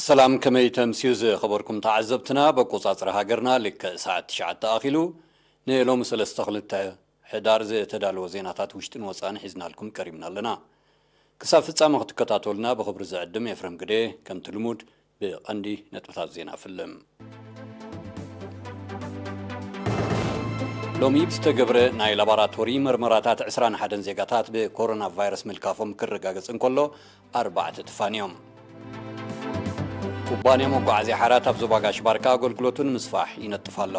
ሰላም፣ ከመይ ተምስዩ ዝኸበርኩም ተዓዘብትና? በቆጻጽሪ ሃገርና ልክዕ ሰዓት ትሽዓተ ኣኺሉ። ንሎሚ ሰለስተ ክልተ ሕዳር ዝተዳለወ ዜናታት ውሽጥን ወጻእን ሒዝናልኩም ቀሪብና ኣለና። ክሳብ ፍጻመ ክትከታተሉና ብኽብሪ ዝዕድም ኤፍረም ግደ። ከምቲ ልሙድ ብቐንዲ ነጥብታት ዜና ፍልም። ሎሚ ብዝተገብረ ናይ ላቦራቶሪ መርመራታት ዕስራን ሓደን ዜጋታት ብኮሮና ቫይረስ ምልካፎም ክረጋገጽ እንከሎ፣ ኣርባዕተ ተፋንዮም። ኩባንያ መጓዓዝያ ሓራት ኣብ ዞባ ጋሽ ባርካ ኣገልግሎቱ ንምስፋሕ ይነጥፍ ኣሎ።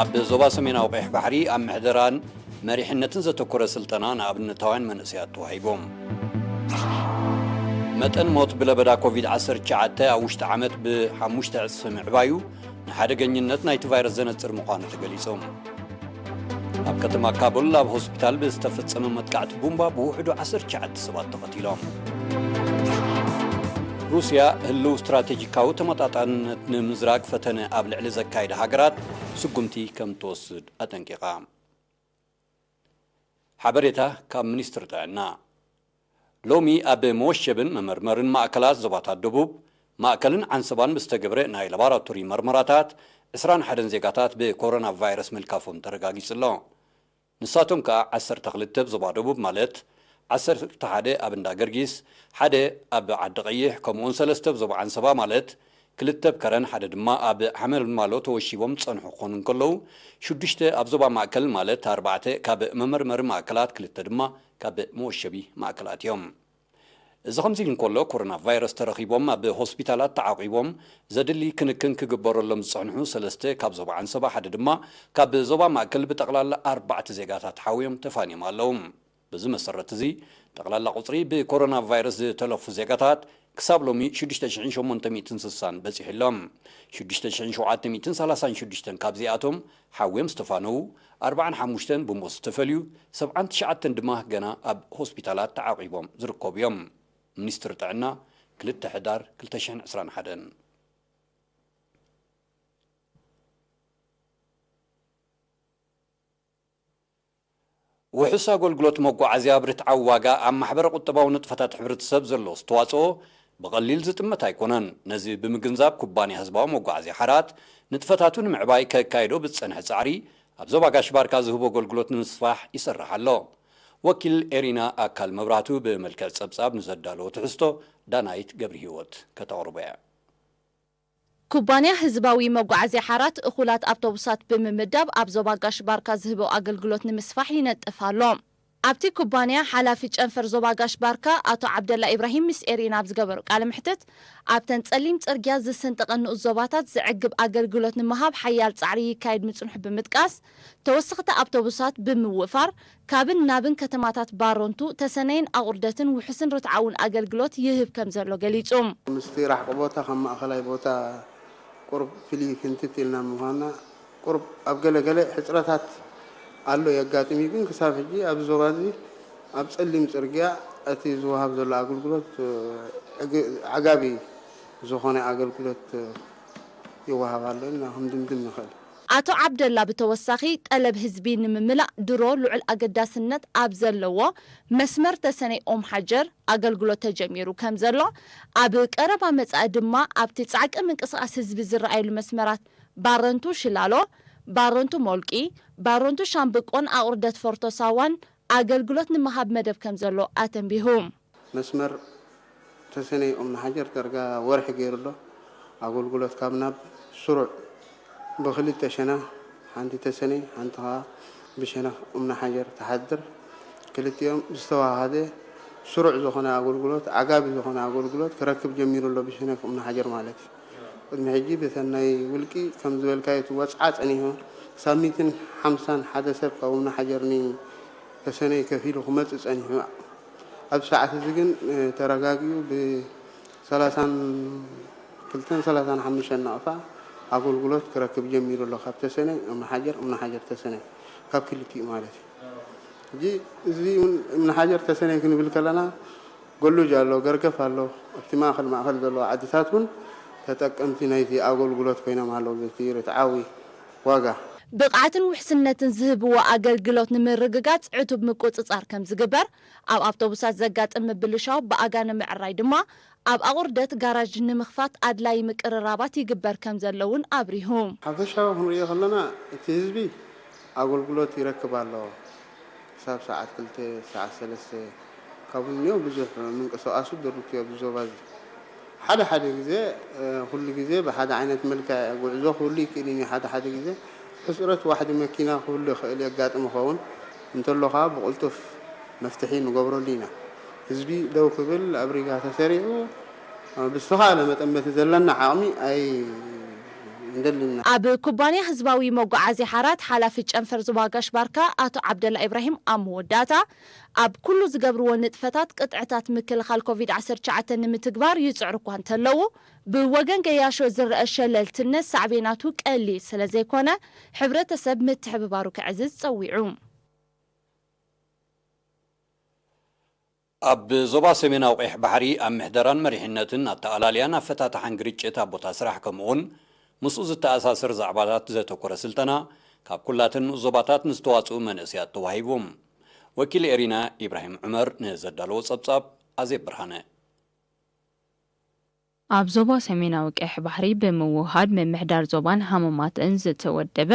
ኣብ ዞባ ሰሜናዊ ቀይሕ ባሕሪ ኣብ ምሕደራን መሪሕነትን ዘተኮረ ስልጠና ንኣብነታውያን መንእሰያት ተዋሂቡ። መጠን ሞት ብለበዳ ኮቪድ ዓሰርተ ትሽዓተ ኣብ ውሽጢ ዓመት ብሓሙሽተ ዕጽፊ ምዕባዩ ንሓደገኝነት ናይቲ ቫይረስ ዘነጽር ምዃኑ ተገሊጹ። ኣብ ከተማ ካቡል ኣብ ሆስፒታል ብዝተፈጸመ መጥቃዕቲ ቡምባ ብውሕዱ ዓሰርተ ትሽዓተ ሰባት ተቐቲሎም። ሩስያ ህልው ስትራቴጂካዊ ተመጣጣንነት ንምዝራግ ፈተነ ኣብ ልዕሊ ዘካየዳ ሃገራት ስጉምቲ ከም ትወስድ ኣጠንቂቓ። ሓበሬታ ካብ ሚኒስትሪ ጥዕና። ሎሚ ኣብ መወሸብን መመርመርን ማእከላት ዞባታት ደቡብ፣ ማእከልን ዓንሰባን ብዝተገብረ ናይ ላቦራቶሪ መርመራታት ዕስራን ሓደን ዜጋታት ብኮሮና ቫይረስ ምልካፎም ተረጋጊጹ ኣሎ። ንሳቶም ከኣ ዓሰርተ ክልተ ኣብ ዞባ ደቡብ ማለት ዓሰርተ ሓደ ኣብ እንዳ ገርጊስ፣ ሓደ ኣብ ዓዲ ቀይሕ፣ ከምኡውን ሰለስተ ኣብ ዞባ ዓንሰባ ማለት ክልተ ኣብ ከረን ሓደ ድማ ኣብ ሓመልማሎ ተወሺቦም ዝጸንሑ ክኾኑ እንከለዉ፣ ሽዱሽተ ኣብ ዞባ ማእከል ማለት ኣርባዕተ ካብ መመርመሪ ማእከላት፣ ክልተ ድማ ካብ መወሸቢ ማእከላት እዮም። እዚ ከምዚ ኢሉ እንከሎ፣ ኮሮና ቫይረስ ተረኺቦም ኣብ ሆስፒታላት ተዓቂቦም ዘድሊ ክንክን ክግበረሎም ዝጸንሑ ሰለስተ ካብ ዞባ ዓንሰባ፣ ሓደ ድማ ካብ ዞባ ማእከል ብጠቕላላ ኣርባዕተ ዜጋታት ሓውዮም ተፋንዮም ኣለዉ። በዚ መሰረት እዚ፣ ጠቕላላ ቁጽሪ ብኮሮና ቫይረስ ዝተለፉ ዜጋታት ክሳብ ሎሚ ሽዱሽተ ሽሕን ሸሞንተ ሚእትን ስሳን በጺሑ ኣሎ። ሽዱሽተ ሽሕን ሸውዓተ ሚእትን ሰላሳን ሽዱሽተን ካብዚኣቶም ሓውዮም ዝተፋነዉ፣ ኣርባዓን ሓሙሽተን ብሞት ዝተፈልዩ፣ ሰብዓን ትሽዓተን ድማ ገና ኣብ ሆስፒታላት ተዓቂቦም ዝርከቡ እዮም። ሚኒስትሪ ጥዕና፣ ክልተ ሕዳር ክልተ ሽሕን ዕስራን ሓደን። ውሑስ ኣገልግሎት መጓዓዝያ ኣብ ርትዓዊ ዋጋ ኣብ ማሕበረ ቁጠባዊ ንጥፈታት ሕብረተሰብ ዘሎ ኣስተዋጽኦ ብቐሊል ዝጥመት ኣይኮነን። ነዚ ብምግንዛብ፣ ኩባንያ ህዝባዊ መጓዓዝያ ሓራት ንጥፈታቱ ንምዕባይ ከካይዶ ብዝጸንሐ ጻዕሪ፣ ኣብ ዞባ ጋሽ ባርካ ዝህቦ ኣገልግሎት ንምስፋሕ ይሰርሕ ኣሎ። ወኪል ኤሪና ኣካል መብራህቱ ብመልክዕ ጸብጻብ ንዘዳለዎ ትሕዝቶ ዳናይት ገብረሂወት ከተቕርቦ እያ። ኩባንያ ህዝባዊ መጓዓዝያ ሓራት እኹላት ኣውቶቡሳት ብምምዳብ ኣብ ዞባ ጋሽ ባርካ ዝህቦ ኣገልግሎት ንምስፋሕ ይነጥፍ ኣሎ። ኣብቲ ኩባንያ ሓላፊ ጨንፈር ዞባ ጋሽ ባርካ ኣቶ ዓብደላ ኢብራሂም ምስ ኤሪና ኣብ ዝገበሮ ቃለ መሕትት፣ ኣብተን ጸሊም ጽርግያ ዝስንጥቐን ንኡስ ዞባታት ዘዕግብ ኣገልግሎት ንምሃብ ሓያል ጻዕሪ ይካየድ ምጽንሑ ብምጥቃስ፣ ተወሰኽቲ ኣውቶቡሳት ብምውፋር፣ ካብን ናብን ከተማታት ባረንቱ፣ ተሰነይን ኣቑርደትን ውሑስን ርትዓውን ኣገልግሎት ይህብ ከም ዘሎ ገሊጹ። ምስቲ ራሕቂ ቦታ ካብ ማእኸላይ ቦታ ቁሩብ ፍልይ ፍንትት ኢልና ምዃንና፣ ቁሩብ ኣብ ገለ ገለ ሕጽረታት ኣሎ የጋጥም እዩ፣ ግን ክሳብ ሕጂ ኣብዚ ዞባ እዚ ኣብ ጸሊም ጽርግያ እቲ ዝወሃብ ዘሎ ኣገልግሎት፣ እ፣ ዕግ-፣ ዓጋቢ ዝኾነ ኣገልግሎት፣ እ፣ ይወሃብ ኣሎ ኢልና ክንድምድም ንኽእል። ኣቶ ዓብደላ ብተወሳኺ፣ ጠለብ ህዝቢ ንምምላእ ድሮ ልዑል ኣገዳስነት ኣብ ዘለዎ መስመር ተሰነይ ኦም ሓጀር ኣገልግሎት ተጀሚሩ ከም ዘሎ፣ ኣብ ቀረባ መጻኢ ድማ ኣብቲ ጻዕቂ ምንቅስቓስ ህዝቢ ዝረኣየሉ መስመራት ባረንቱ ሽላሎ፣ ባረንቱ ሞልቂ፣ ባረንቱ ሻምብቆን ኣቑርደት ፎርቶ ሳዋን ኣገልግሎት ንምሃብ መደብ ከም ዘሎ ኣተንቢሁ። መስመር ተሰነይ ኦም ንሓጀር ዳርጋ ወርሒ ገይሩ ኣሎ። ኣገልግሎት ካብ ናብ ስሩዕ ብክልተ ሸነኽ፣ ሓንቲ ተሰነይ፣ ሓንቲ ኸዓ ብሸነኽ ኦም ንሓጀር ትሓድር። ክልቲኦም ዝተዋሃደ ስሩዕ ዝኾነ ኣገልግሎት፣ ዓጋቢ ዝኾነ ኣገልግሎት ክረክብ ጀሚሩ ኣሎ፣ ብሸነኽ ኦም ንሓጀር ማለት እዩ። ቅድሚ ሕጂ በተን ናይ ውልቂ ከም ዝበልካዮ እቲ ወጽዓ ጸኒሑ፣ ክሳብ ሚእትን ሓምሳን ሓደ ሰብ ካብ ኦም ንሓጀር ንተሰነይ ከፊሉ ክመጽእ ጸኒሑ። ኣብዚ ሰዓት እዚ ግን፣ እ፣ ተረጋጊኡ ብሰላሳን ክልተን ሰላሳን ሓሙሽተን ናቕፋ ኣገልግሎት ክረክብ ጀሚሩ ኣሎ። ካብ ተሰነይ እምኒ ሓጀር፣ እምኒ ሓጀር ተሰነይ፣ ካብ ክልቲኡ ማለት እዩ። ሕጂ እዚ እውን እምኒ ሓጀር ተሰነይ ክንብል ከለና፣ ገሉጅ ኣሎ፣ ገርገፍ ኣሎ። ኣብቲ ማእኸል ማእኸል ዘለዋ ዓድታት እውን ተጠቀምቲ ናይቲ ኣገልግሎት ኮይኖም ኣለዉ፣ በቲ ርትዓዊ ዋጋ። ብቕዓትን ውሕስነትን ዝህብዎ ኣገልግሎት ንምርግጋጽ ዕቱብ ምቁጽጻር ከም ዝግበር፣ ኣብ ኣውቶቡሳት ዘጋጥም ምብልሻው ብኣጋ ንምዕራይ ድማ ኣብ ኣቑርደት ጋራጅ ንምኽፋት ኣድላዪ ምቅርራባት ይግበር ከም ዘሎ እውን ኣብሪሁ። ሓፈሻዊ ክንሪኦ ከለና እቲ ህዝቢ ኣገልግሎት ይረክብ ኣሎ። ክሳብ ሰዓት ክልተ፣ ሰዓት ሰለስተ ካብኡ እኒኦ ብዙሕ ምንቅስቓሱ ድርብቲ እዩ ኣብዚ ዞባ እዚ። ሓደ ሓደ ግዜ፣ እ፣ ኩሉ ግዜ ብሓደ ዓይነት መልክዕ ጉዕዞ ክህሉ ይክእል እዩ። ሓደ ሓደ ግዜ ሕጽረት ዋሕዲ መኪና ክህሉ ይኽእል፣ የጋጥም ይኸውን። እንተሎ ኸኣ ብቕልጡፍ መፍትሒ ንገብረሉ ኢና። ህዝቢ ደው ክብል ኣብ ሪጋ ተሰሪዑ፣ እ፣ ብዝተኻእለ መጠን በቲ ዘለና ዓቕሚ ኣይንደልን ኢና። ኣብ ኩባንያ ህዝባዊ መጓዓዝያ ሓራት ሓላፊ ጨንፈር ዞባ ጋሽ ባርካ ኣቶ ዓብደላ ኢብራሂም ኣብ መወዳእታ፣ ኣብ ኩሉ ዝገብርዎ ንጥፈታት ቅጥዕታት ምክልኻል ኮቪድ ዓሰርተ ትሽዓተ ንምትግባር ይጽዕሩ እኳ እንተለዉ፣ ብወገን ገያሾ ዝረአ ሸለልትነት ሳዕቤናቱ ቀሊል ስለ ዘይኮነ፣ ሕብረተሰብ ምትሕብባሩ ከዕዝዝ ጸዊዑ። ኣብ ዞባ ሰሜናዊ ቀይሕ ባሕሪ ኣብ ምሕደራን መሪሕነትን ኣተኣላልያን ኣፈታትሓን ግርጭት ኣብ ቦታ ስራሕ፣ ከምኡውን ምስኡ ዝተኣሳሰር ዛዕባታት ዘተኮረ ስልጠና ካብ ኩላተን ንኡስ ዞባታት ንዝተዋጽኡ መንእሰያት ተዋሂቡ። ወኪል ኤሪና ኢብራሂም ዑመር ንዘዳለዎ ጸብጻብ ኣዜብ ብርሃነ። ኣብ ዞባ ሰሜናዊ ቀይሕ ባሕሪ ብምውህሃድ ምምሕዳር ዞባን ሃመማተን ዝተወደበ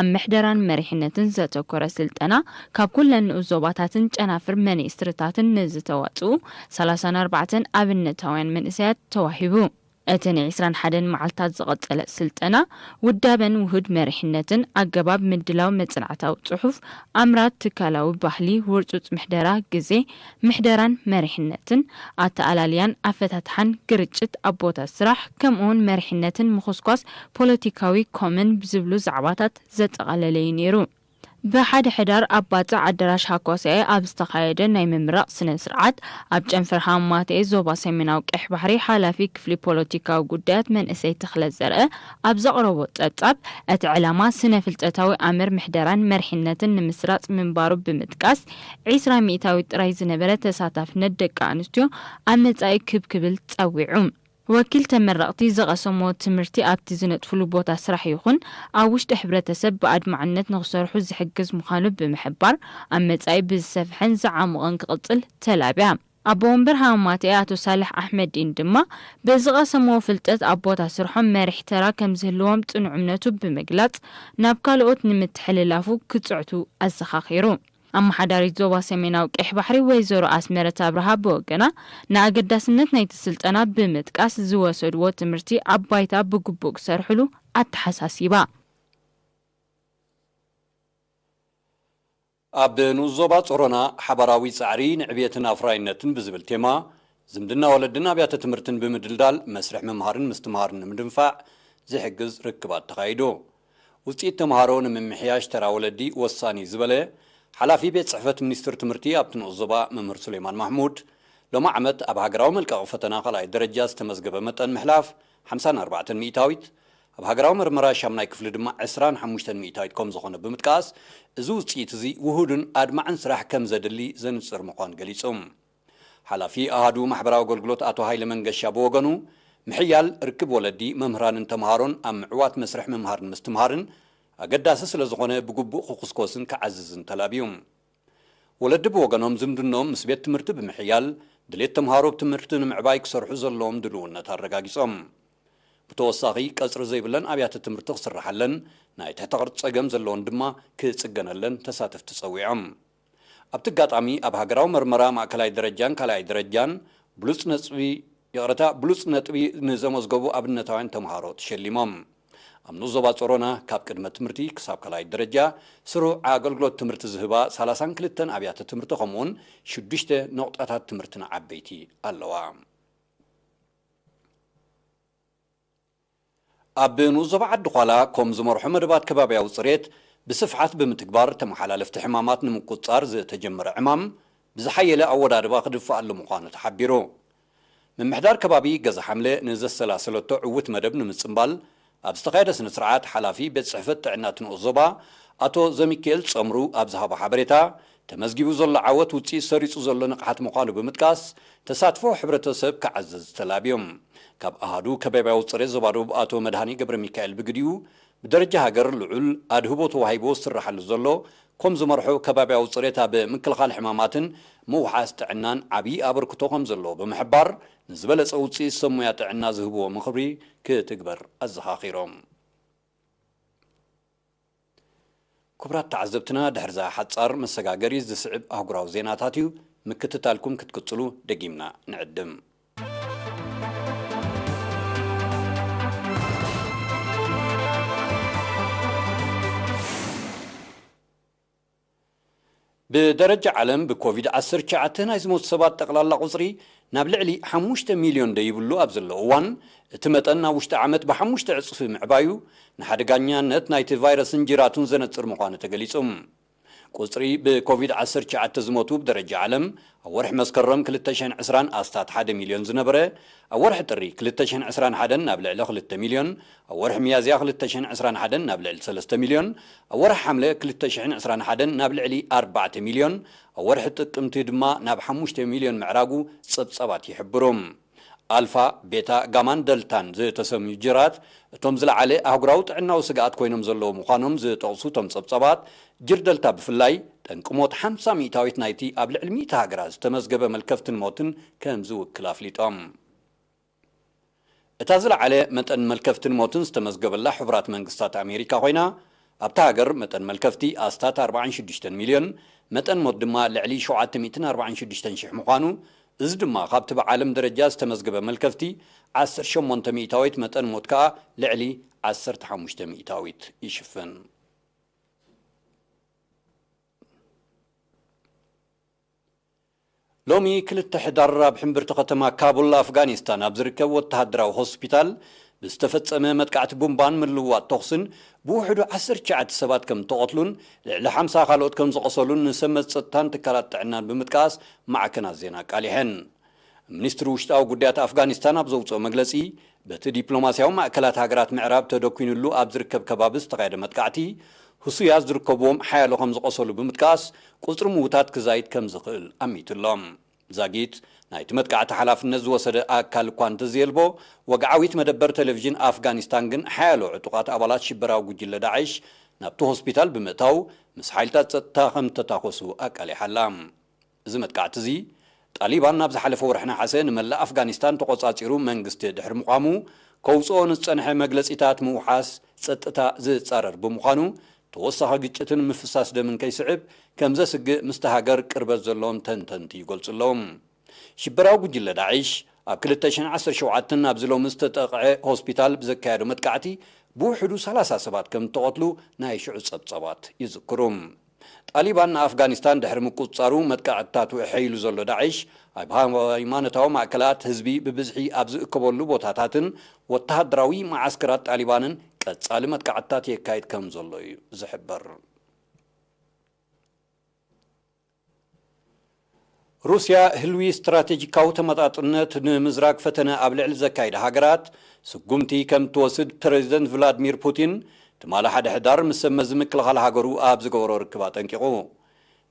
ኣብ ምሕደራን መሪሕነትን ዘተኮረ ስልጠና ካብ ኩለን ንኡስ ዞባታትን ጨናፍር ሚኒስትርታትን ንዝተዋጽኡ ሰላሳን ኣርባዕተን ኣብነታውያን መንእሰያት ተዋሂቡ። እቲ ንዒስራን ሓደን መዓልታት ዝቐጸለ ስልጠና፣ ውዳበን ውሁድ መሪሕነትን፣ ኣገባብ ምድላው መጽናዕታዊ ጽሑፍ፣ ኣምራት ትካላዊ ባህሊ፣ ውርጹጽ ምሕደራ ግዜ፣ ምሕደራን መሪሕነትን፣ ኣተኣላልያን ኣፈታትሓን ግርጭት ኣብ ቦታ ስራሕ፣ ከምኡውን መሪሕነትን ምኹስኳስ ፖለቲካዊ ኮምን ዝብሉ ዛዕባታት ዘጠቓለለ እዩ ነይሩ። ብሓደ ሕዳር ኣብ ባጽዕ ኣዳራሽ ሃኳስኤ ኣብ ዝተኻየደ ናይ ምምራቕ ስነ ስርዓት፣ ኣብ ጨንፈር ሃማተኤ ዞባ ሰሜናዊ ቀይሕ ባሕሪ ሓላፊ ክፍሊ ፖለቲካዊ ጉዳያት መንእሰይ ተኽለ ዘርአ ኣብ ዘቕረቦ ጸብጻብ፣ እቲ ዕላማ ስነ ፍልጠታዊ ኣምር ምሕደራን መሪሕነትን ንምስራጽ ምንባሩ ብምጥቃስ፣ ዒስራ ሚእታዊት ጥራይ ዝነበረ ተሳታፍነት ደቂ ኣንስትዮ ኣብ መጻኢ ክብ ክብል ጸዊዑ። ወኪል ተመረቕቲ ዝቐሰምዎ ትምህርቲ ኣብቲ ዝነጥፍሉ ቦታ ስራሕ ይኹን ኣብ ውሽጢ ሕብረተሰብ ብኣድማዕነት ንኽሰርሑ ዝሕግዝ ምዃኑ ብምሕባር፣ ኣብ መጻኢ ብዝሰፍሐን ዝዓሙቐን ክቕጽል ተላብያ። ኣቦ ወንበር ሃማማትኤ ኣቶ ሳልሕ ኣሕመዲን ድማ፣ ብዝቐሰምዎ ፍልጠት ኣብ ቦታ ስርሖም መሪሕ ተራ ከም ዝህልዎም ጽኑዕ እምነቱ ብምግላጽ፣ ናብ ካልኦት ንምትሕልላፉ ክጽዕቱ ኣዘኻኺሩ። ኣመሓዳሪት ዞባ ሰሜናዊ ቀይሕ ባሕሪ ወይዘሮ ኣስመረት ኣብርሃ ብወገና፣ ንኣገዳስነት ናይቲ ስልጠና ብምጥቃስ፣ ዝወሰድዎ ትምህርቲ ኣብ ባይታ ብግቡእ ክሰርሕሉ ኣተሓሳሲባ። ኣብ ንኡስ ዞባ ጾሮና፣ ሓባራዊ ጻዕሪ ንዕብየትን ኣፍራይነትን ብዝብል ቴማ፣ ዝምድና ወለድን ኣብያተ ትምህርትን ብምድልዳል መስርሕ ምምሃርን ምስትምሃርን ንምድንፋዕ ዝሕግዝ ርክባት ተኻይዱ። ውጽኢት ተምሃሮ ንምምሕያሽ ተራ ወለዲ ወሳኒ ዝበለ ሓላፊ ቤት ጽሕፈት ሚኒስትር ትምህርቲ ኣብቲ ንኡስ ዞባ መምህር ሱሌማን ማሕሙድ፣ ሎሚ ዓመት ኣብ ሃገራዊ መልቀቒ ፈተና ካልኣይ ደረጃ ዝተመዝገበ መጠን ምሕላፍ ሓምሳን ኣርባዕተን ሚእታዊት፣ ኣብ ሃገራዊ መርመራ ሻምናይ ክፍሊ ድማ ዕስራን ሓሙሽተን ሚእታዊት ከም ዝኾነ ብምጥቃስ፣ እዚ ውጽኢት እዚ ውሁድን ኣድማዕን ስራሕ ከም ዘድሊ ዘንጽር ምዃኑ ገሊጹ። ሓላፊ ኣሃዱ ማሕበራዊ ኣገልግሎት ኣቶ ሃይለ መንገሻ ብወገኑ፣ ምሕያል ርክብ ወለዲ፣ መምህራንን ተምሃሮን ኣብ ምዕዋት መስርሕ ምምሃርን ምስትምሃርን ኣገዳሲ ስለ ዝኾነ፣ ብግቡእ ክኹስኮስን ክዓዝዝን ተላብዩ። ወለዲ ብወገኖም፣ ዝምድንኦም ምስ ቤት ትምህርቲ ብምሕያል፣ ድሌት ተምሃሮ ኣብ ትምህርቲ ንምዕባይ ክሰርሑ ዘለዎም ድልውነት ኣረጋጊጾም። ብተወሳኺ፣ ቀጽሪ ዘይብለን ኣብያተ ትምህርቲ ክስርሓለን፣ ናይ ትሕተ ቅርጺ ጸገም ዘለወን ድማ ክጽገነለን ተሳተፍቲ ጸዊዖም። ኣብቲ ኣጋጣሚ፣ ኣብ ሃገራዊ መርመራ ማእከላይ ደረጃን ካልኣይ ደረጃን ብሉጽ ነጥቢ፣ ይቕረታ፣ ብሉጽ ነጥቢ ንዘመዝገቡ ኣብነታውያን ተምሃሮ ተሸሊሞም። ኣብ ንኡስ ዞባ ጾሮና፣ ካብ ቅድመ ትምህርቲ ክሳብ ካልኣይ ደረጃ ስሩዕ ኣገልግሎት ትምህርቲ ዝህባ ሰላሳን ክልተን ኣብያተ ትምህርቲ፣ ከምኡውን ሽዱሽተ ነቑጣታት ትምህርቲ ንዓበይቲ ኣለዋ። ኣብ ንኡስ ዞባ ዓዲ ዃላ፣ ኮም ዝመርሖ መደባት ከባብያዊ ጽሬት ብስፍሓት ብምትግባር፣ ተመሓላለፍቲ ሕማማት ንምቁጽጻር ዝተጀመረ ዕማም ብዝሓየለ ኣወዳድባ ክድፋኣሉ ምዃኑ ተሓቢሩ። ምምሕዳር ከባቢ ገዛ ሓምለ ንዘሰላሰለቶ ዕዉት መደብ ንምጽንባል ኣብ ዝተኻየደ ስነ ስርዓት፣ ሓላፊ ቤት ጽሕፈት ጥዕና እቲ ንኡስ ዞባ ኣቶ ዘሚካኤል ጸምሩ ኣብ ዝሃቦ ሓበሬታ፣ ተመዝጊቡ ዘሎ ዓወት ውጽኢት ሰሪጹ ዘሎ ንቕሓት ምዃኑ ብምጥቃስ፣ ተሳትፎ ሕብረተሰብ ክዓዝዝ ተላብዮም። ካብ ኣሃዱ ከባብያዊ ጽሬት ዞባ ደቡብ ኣቶ መድሃኔ ገብረ ሚካኤል ብግዲኡ፣ ብደረጃ ሃገር ልዑል ኣድህቦ ተዋሂቦ ዝስራሓሉ ዘሎ፣ ከም ዝመርሖ ከባብያዊ ጽሬት ኣብ ምክልኻል ሕማማትን ምውሓስ ጥዕናን ዓብዪ ኣበርክቶ ከም ዘለዎ ብምሕባር፣ ንዝበለጸ ውጽኢት ሰብ ሞያ ጥዕና ዝህብዎ ምኽሪ ክትግበር ኣዘኻኺሮም። ክቡራት ተዓዘብትና፣ ድሕርዛ ሓጻር መሰጋገሪ ዝስዕብ ኣህጉራዊ ዜናታት እዩ። ምክትታልኩም ክትቅጽሉ ደጊምና ንዕድም። ብደረጃ ዓለም ብኮቪድ ዓሰርተ ትሽዓተ ናይ ዝሞቱ ሰባት ጠቕላላ ቁጽሪ ናብ ልዕሊ ሓሙሽተ ሚልዮን ደይብሉ ኣብ ዘሎ እዋን፣ እቲ መጠን ናብ ውሽጢ ዓመት ብሓሙሽተ ዕጽፊ ምዕባዩ፣ ንሓደጋኛነት ናይቲ ቫይረስን ጅራቱን ዘነጽር ምዃኑ ተገሊጹ። ቁጽሪ ብኮቪድ ዓሰርተ ትሽዓተ ዝሞቱ ብደረጃ ዓለም፣ ኣብ ወርሒ መስከረም ክልተ ሽሕን ዕስራን ኣስታት ሓደ ሚልዮን ዝነበረ፣ ኣብ ወርሒ ጥሪ ክልተ ሽሕን ዕስራን ሓደን ናብ ልዕሊ ክልተ ሚልዮን፣ ኣብ ወርሒ ሚያዝያ ክልተ ሽሕን ዕስራን ሓደን ናብ ልዕሊ ሰለስተ ሚልዮን፣ ኣብ ወርሒ ሓምለ ክልተ ሽሕን ዕስራን ሓደን ናብ ልዕሊ ኣርባዕተ ሚልዮን፣ ኣብ ወርሒ ጥቅምቲ ድማ ናብ ሓሙሽተ ሚልዮን ምዕራጉ ጸብጻባት ይሕብሩ። ኣልፋ፣ ቤታ፣ ጋማን ደልታን ዝተሰምዩ ጅራት፣ እቶም ዝለዓለ ኣህጉራዊ ጥዕናዊ ስግኣት ኮይኖም ዘለዉ ምዃኖም ዝጠቕሱ እቶም ጸብጻባት፣ ጅር ደልታ ብፍላይ፣ ጠንቂ ሞት ሓምሳ ሚእታዊት ናይቲ ኣብ ልዕሊ ሚእቲ ሃገራት ዝተመዝገበ መልከፍትን ሞትን ከም ዝውክል ኣፍሊጦም። እታ ዝለዓለ መጠን መልከፍትን ሞትን ዝተመዝገበላ ሕቡራት መንግስታት ኣሜሪካ ኮይና፣ ኣብታ ሃገር መጠን መልከፍቲ ኣስታት ኣርባዓን ሽዱሽተን ሚልዮን፣ መጠን ሞት ድማ ልዕሊ ሸውዓተ ሚእትን ኣርባዓን ሽዱሽተን ሽሕ ምዃኑ፣ እዚ ድማ ካብቲ ብዓለም ደረጃ ዝተመዝገበ መልከፍቲ ዓሰርተ ሸሞንተ ሚእታዊት፣ መጠን ሞት ከኣ ልዕሊ ዓሰርተ ሓሙሽተ ሚእታዊት ይሽፍን። ሎሚ ክልተ ሕዳር ኣብ ሕምብርቲ ከተማ ካቡል ኣፍጋኒስታን ኣብ ዝርከብ ወተሃደራዊ ሆስፒታል ብዝተፈጸመ መጥቃዕቲ ቡምባን ምልውዋጥ ተኹስን ብውሕዱ ዓሰርተ ትሽዓተ ሰባት ከም እተቐትሉን ልዕሊ ሓምሳ ካልኦት ከም ዝቖሰሉን ንሰመት ጸጥታን ትካላት ጥዕናን ብምጥቃስ ማዕከናት ዜና ኣቃሊሐን። ሚኒስትሪ ውሽጣዊ ጉዳያት ኣፍጋኒስታን ኣብ ዘውጽኦ መግለጺ፣ በቲ ዲፕሎማስያዊ ማእከላት ሃገራት ምዕራብ ተደኲንሉ ኣብ ዝርከብ ከባቢ ዝተኻየደ መጥቃዕቲ፣ ህሱያት ዝርከብዎም ሓያሎ ከም ዝቖሰሉ ብምጥቃስ፣ ቁጽሪ ምዉታት ክዛይድ ከም ዝኽእል ኣሚቱ ኣሎ። ዛጊት ናይቲ መጥቃዕቲ ሓላፍነት ዝወሰደ ኣካል እኳ እንተዘየልቦ፣ ወግዓዊት መደበር ቴሌቪዥን ኣፍጋኒስታን ግን ሓያሎ ዕጡቓት ኣባላት ሽበራዊ ጉጅለ ዳዕሽ ናብቲ ሆስፒታል ብምእታው፣ ምስ ሓይልታት ጸጥታ ከም እተታኮሱ ኣቃሊሓ ኣላ። እዚ መጥቃዕቲ እዚ፣ ጣሊባን ኣብ ዝሓለፈ ወርሒ ነሓሰ ንመላእ ኣፍጋኒስታን ተቖጻጺሩ መንግስቲ ድሕሪ ምዃሙ፣ ከውጽኦ ንዝጸንሐ መግለጺታት ምውሓስ ጸጥታ ዝጻረር ብምዃኑ፣ ተወሳኺ ግጭትን ምፍሳስ ደምን ከይስዕብ ከም ዘስግእ ምስቲ ሃገር ቅርበት ዘለዎም ተንተንቲ ይገልጹ ኣለዉ። ሽበራዊ ጉጅለ ዳዕሽ ኣብ ክልተ ሽሕን ዓሰርተ ሸውዓተን ኣብዚ ሎሚ ዝተጠቕዐ ሆስፒታል ብዘካየዶ መጥቃዕቲ ብውሕዱ ሰላሳ ሰባት ከም እተቐትሉ ናይ ሽዑ ጸብጻባት ይዝክሩ። ጣሊባን ንኣፍጋኒስታን ድሕሪ ምቁጽጻሩ፣ መጥቃዕትታቱ ኣሐይሉ ዘሎ ዳዕሽ፣ ኣብ ሃይማኖታዊ ማእከላት፣ ህዝቢ ብብዝሒ ኣብ ዝእከበሉ ቦታታትን ወተሃደራዊ መዓስከራት ጣሊባንን ቀጻሊ መጥቃዕትታት የካይድ ከም ዘሎ እዩ ዝሕበር። ሩስያ ህልዊ ስትራቴጂካዊ ተመጣጥነት ንምዝራግ ፈተነ ኣብ ልዕሊ ዘካየዳ ሃገራት ስጉምቲ ከም እትወስድ ፕረዚደንት ቭላድሚር ፑቲን ትማሊ ሓደ ሕዳር ምስ ሰብ መዚ ምክልኻል ሃገሩ ኣብ ዝገበሮ ርክብ ኣጠንቂቑ።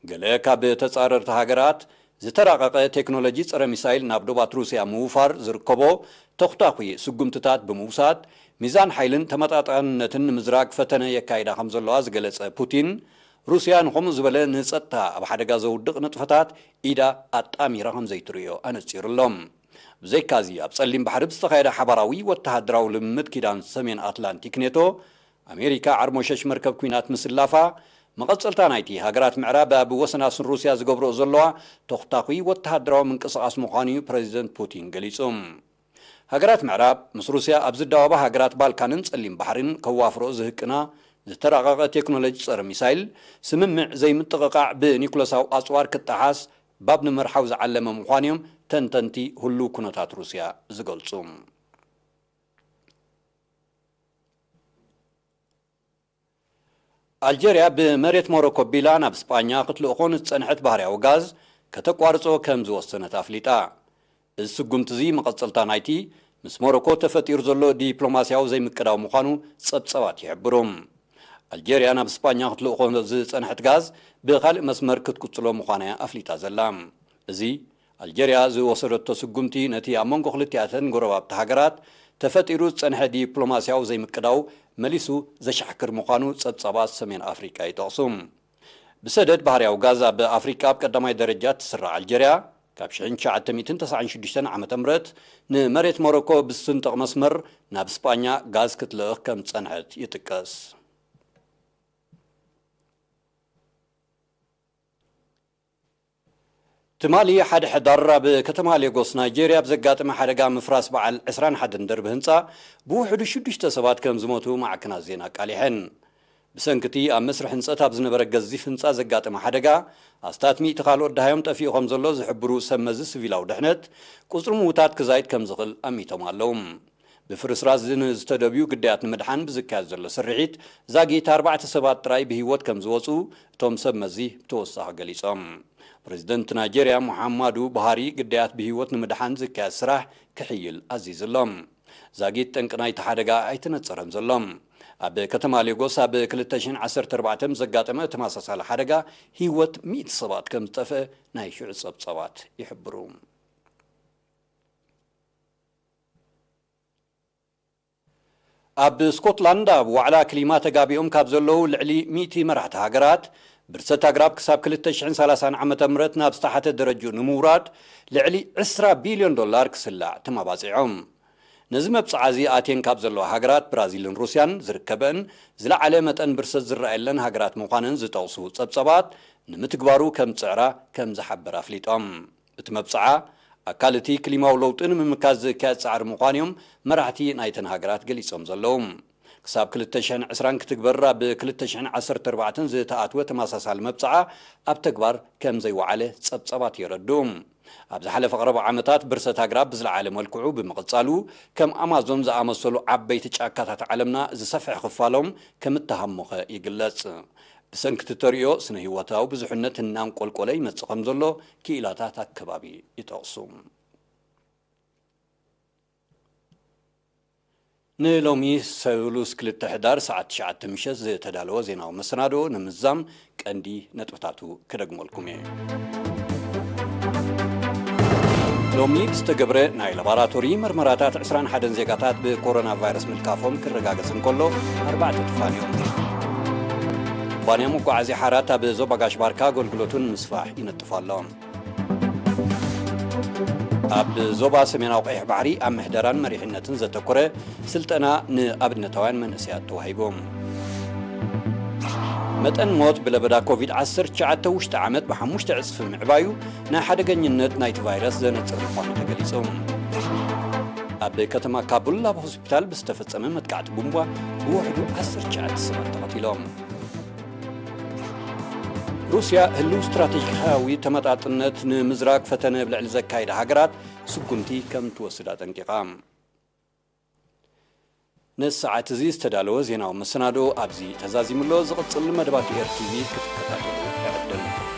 ገለ ካብ ተጻረርቲ ሃገራት ዝተራቐቐ ቴክኖሎጂ ጸረ ሚሳይል ናብ ዶባት ሩስያ ምውፋር ዝርከቦ ተኹታኹ ስጉምትታት ብምውሳድ፣ ሚዛን ሓይልን ተመጣጣንነትን ንምዝራግ ፈተነ የካይዳ ከም ዘለዋ ዝገለጸ ፑቲን፣ ሩስያ ንኸምኡ ዝበለ ንጸጥታ ኣብ ሓደጋ ዘውድቕ ንጥፈታት ኢዳ ኣጣሚራ ከም ዘይትርእዮ ኣነጺሩ ኣሎ። ብዘይካዚ፣ ኣብ ጸሊም ባሕሪ ብዝተኻየደ ሓባራዊ ወተሃደራዊ ልምምድ ኪዳን ሰሜን ኣትላንቲክ ኔቶ፣ ኣሜሪካ ዓርሞሸሽ መርከብ ኲናት ምስላፋ፣ መቐጸልታ ናይቲ ሃገራት ምዕራብ ኣብ ወሰናስን ሩስያ ዝገብርኦ ዘለዋ ተኹታኹ ወተሃደራዊ ምንቅስቓስ ምዃኑ እዩ ፕረዚደንት ፑቲን ገሊጹ። ሃገራት ምዕራብ ምስ ሩስያ ኣብ ዝደባባ ሃገራት ባልካንን ጸሊም ባሕርን ከዋፍሮ ዝህቅና ዝተራቐቐ ቴክኖሎጂ ጸረ ሚሳይል፣ ስምምዕ ዘይምጥቕቓዕ ብኒኩለሳዊ ኣጽዋር ክጠሓስ ባብ ንምርሓው ዝዓለመ ምዃኑ እዮም ተንተንቲ ህሉው ኩነታት ሩስያ ዝገልጹ። ኣልጀርያ ብመሬት ሞሮኮ ኣቢላ ናብ ስጳኛ ክትልእኾ ንዝጸንሐት ባህርያዊ ጋዝ ከተቋርጾ ከም ዝወሰነት ኣፍሊጣ። እዚ ስጉምቲ እዚ መቐጸልታ ናይቲ ምስ ሞሮኮ ተፈጢሩ ዘሎ ዲፕሎማስያዊ ዘይምቅዳው ምዃኑ ጸብጻባት ይሕብሩ። ኣልጀርያ ናብ ስጳኛ ክትልእኾ ዝጸንሐት ጋዝ ብኻልእ መስመር ክትቅጽሎ ምዃና እያ ኣፍሊጣ ዘላ። እዚ ኣልጀርያ ዝወሰደቶ ስጉምቲ ነቲ ኣብ መንጎ ክልቲኣተን ጎረባብቲ ሃገራት ተፈጢሩ ዝጸንሐ ዲፕሎማስያዊ ዘይምቅዳው መሊሱ ዘሻሕክር ምዃኑ ጸብጻባት ሰሜን ኣፍሪቃ ይጠቕሱ። ብሰደድ ባህርያዊ ጋዝ ኣብ ኣፍሪቃ ኣብ ቀዳማይ ደረጃ እትስራዕ ኣልጀርያ፣ ካብ ሽሕን ትሽዓተ ሚእትን ተስዓን ሽዱሽተን ዓመተ ምህረት ንመሬት ሞሮኮ ብዝስንጥቕ መስመር ናብ ስጳኛ ጋዝ ክትልእኽ ከም ዝጸንሐት ይጥቀስ። ትማሊ ሓደ ሕዳር ኣብ ከተማ ሌጎስ ናይጄርያ ብዘጋጠመ ሓደጋ ምፍራስ በዓል ዕስራን ሓደን ደርቢ ህንጻ ብውሕዱ ሽዱሽተ ሰባት ከም ዝሞቱ ማዕከናት ዜና ኣቃሊሐን። ብሰንኪ እቲ ኣብ መስርሕ ህንጸት ኣብ ዝነበረ ገዚፍ ህንጻ ዘጋጠመ ሓደጋ ኣስታት ሚእቲ ካልኦት ደሃዮም ጠፊኡ ከም ዘሎ ዝሕብሩ ሰብ መዚ ሲቪላዊ ድሕነት፣ ቁጽሪ ምዉታት ክዛይድ ከም ዝኽእል ኣሚቶም ኣለዉ። ብፍርስራስ ንዝተደብዩ ግዳያት ንምድሓን ብዝካየድ ዘሎ ስርሒት ዛጊት ኣርባዕተ ሰባት ጥራይ ብህይወት ከም ዝወጹ እቶም ሰብ መዚ ብተወሳኺ ገሊጾም። ፕረዚደንት ናይጄርያ ሙሓማዱ ቡሃሪ ግዳያት ብህይወት ንምድሓን ዝካየድ ስራሕ ክሕይል ኣዚዙ ኣሎ። ዛጊት ጠንቂ ናይቲ ሓደጋ ኣይተነጸረን ዘሎ። ኣብ ከተማ ሌጎስ ኣብ ክልተ ሽሕን ዓሰርተ ኣርባዕተን ዘጋጠመ ተመሳሳሊ ሓደጋ ህይወት ሚእቲ ሰባት ከም ዝጠፍአ ናይ ሽዑ ጸብጻባት ይሕብሩ። ኣብ ስኮትላንድ ኣብ ዋዕላ ክሊማ ተጋቢኦም ካብ ዘለዉ ልዕሊ ሚእቲ መራሕቲ ሃገራት፣ ብርሰት ኣግራብ ክሳብ ክልተ ሽሕን ሰላሳን ዓመተ ምህረት ናብ ዝተሓተ ደረጅኡ ንምውራድ ልዕሊ ዕስራ ቢልዮን ዶላር ክስላዕ ተማባጺዖም። ነዚ መብጽዓ እዚ ኣትየን ካብ ዘለዋ ሃገራት ብራዚልን ሩስያን ዝርከበን ዝለዓለ መጠን ብርሰት ዝረኣየለን ሃገራት ምዃነን ዝጠቕሱ ጸብጸባት፣ ንምትግባሩ ከም ዝጽዕራ ከም ዝሓበር ኣፍሊጦም። እቲ መብጽዓ፣ ኣካል እቲ ክሊማዊ ለውጢ ንምምካት ዝካየድ ጻዕሪ ምዃኑ እዮም መራሕቲ ናይተን ሃገራት ገሊጾም ዘለዉ። ክሳብ ክልተ ሽሕን ዕስራን ክትግበር ኣብ ክልተ ሽሕን ዓሰርተ ኣርባዕተን ዝተኣትወ ተመሳሳሊ መብጽዓ ኣብ ተግባር ከም ዘይወዓለ ጸብጻባት የረድኡ። ኣብ ዝሓለፈ ቀረባ ዓመታት ብርሰት ኣግራብ ብዝለዓለ መልክዑ ብምቕጻሉ፣ ከም ኣማዞን ዝኣመሰሉ ዓበይቲ ጫካታት ዓለምና ዝሰፍሐ ክፋሎም ከም እተሃሞኸ ይግለጽ። ብሰንኪ እቲ ተርእዮ ስነ ህይወታዊ ብዙሕነት እናንቆልቆለ ይመጽእ ከም ዘሎ ክኢላታት ኣከባቢ ይጠቕሱ። ንሎሚ ሰሉስ ክልተ ሕዳር ሰዓት ትሽዓተ ምሸት ዝተዳለወ ዜናዊ መሰናዶ ንምዛም ቀንዲ ነጥብታቱ ክደግመልኩም እየ። ሎሚ ብዝተገብረ ናይ ላቦራቶሪ መርመራታት ዕስራን ሓደን ዜጋታት ብኮሮና ቫይረስ ምልካፎም ክረጋገጽ እንከሎ፣ ኣርባዕተ ተፋንዮም። ኩባንያ መጓዓዝያ ሓራት ኣብ ዞባ ጋሽ ባርካ ኣገልግሎቱ ንምስፋሕ ይነጥፍ ኣሎ። ኣብ ዞባ ሰሜናዊ ቀይሕ ባሕሪ ኣብ ምሕደራን መሪሕነትን ዘተኮረ ስልጠና ንኣብነታውያን መንእሰያት ተዋሂቡ። መጠን ሞት ብለበዳ ኮቪድ ዓሰርተ ትሽዓተ ውሽጢ ዓመት ብሓሙሽተ ዕጽፊ ምዕባዩ ናይ ሓደገኝነት ናይቲ ቫይረስ ዘነጽር ምዃኑ ተገሊጹ። ኣብ ከተማ ካቡል ኣብ ሆስፒታል ብዝተፈጸመ መጥቃዕቲ ቡምባ ብውሕዱ ዓሰርተ ትሽዓተ ሰባት ተቐቲሎም። ሩስያ ህልው ስትራቴጂካዊ ተመጣጥነት ንምዝራግ ፈተነ ኣብ ልዕሊ ዘካየዳ ሃገራት ስጉምቲ ከም ትወስድ ኣጠንቂቓ። ነዚ ሰዓት እዚ ዝተዳለወ ዜናዊ መሰናዶ ኣብዚ ተዛዚሙ ኣሎ። ዝቕጽል መደባት ኤር ቲቪ ክትከታተሉ ይዕድም።